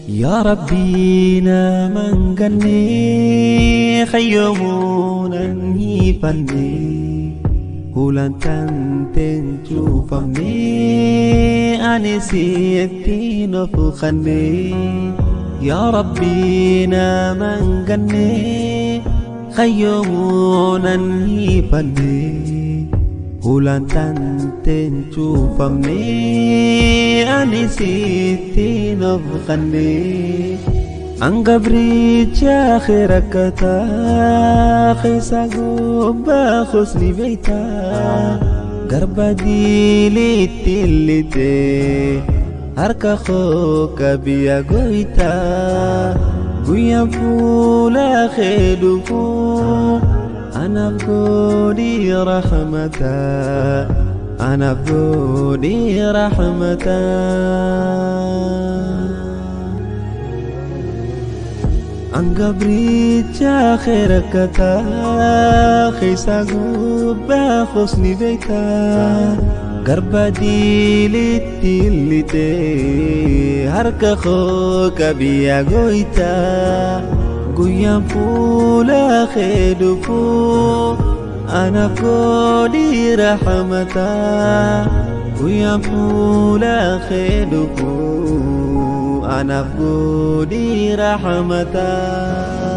Yaa Rabbii nama hin ganne hayyoomuu nan hiifanne hulaan tanteen cuufamne ani siittiin of kanne. Yaa Rabbii nama hin ganne hayyoomuu nan hiifanne hulaan tanteen cuufamne ani siittiin of kanne. Angabricha rakkataa keessa gubbaa husni beektaa garba diilitti lixee harka koo biyya goytaa guyyaan fuula kee dhufuu anaaf godhi rahmataa anaaf godhi rahmataa. Angabricha rakkataa keessa gubbaa husni beektaa garba diilitti lixee harka koo biyya goytaa guyyaan fuula kee dhufuu anaaf godhi rahmataa guyyaan fuula kee dhufuu anaaf godhi rahmataa.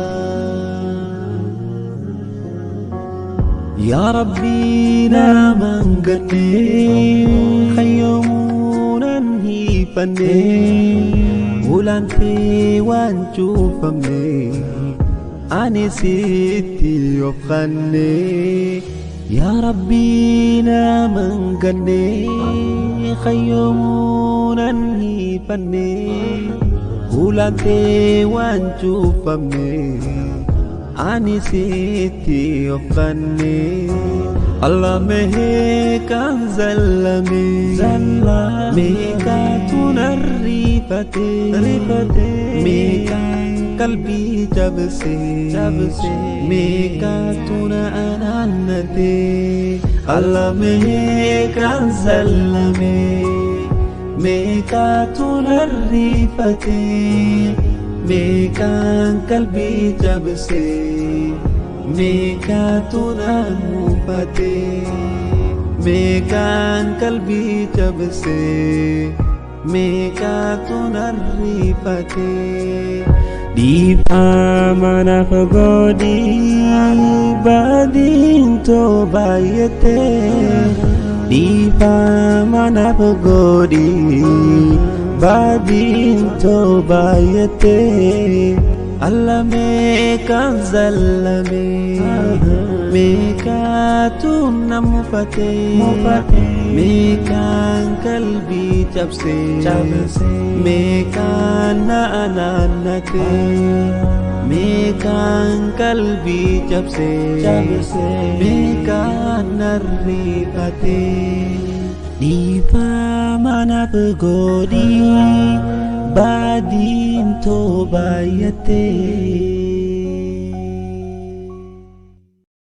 Yaa Rabbii nama hin ganne hayyoomuu nan hiifanne hulaan tee waan cuufamne ani sitti of kanne. Yaa Rabbii nama hin ganne hayyoomuu nan hiifanne hulaan tee waan cuufamne ani sitti of kanne. Allah meeqaan zallame meeqaatu narriifate meeqaan qalbii cabse meeqaatu na anaannate. Allah meeqaan zallame meeqaatu narriifate meeqaan qalbii cabse meeqaatu na muufate meeqaan qalbii cabse meeqaatu narriifate. Dhiifama naaf godhi baadiin too baay'ate dhiifama naaf godhi baadiin too baay'ate. Allah meeqaan zallame meeqaatu na mufate meeqaan qalbii cabse meeqaan na anaannate meeqaan qalbii cabse meeqaan narriifate. Dhiifama naaf godhi baadiin too baay'ate.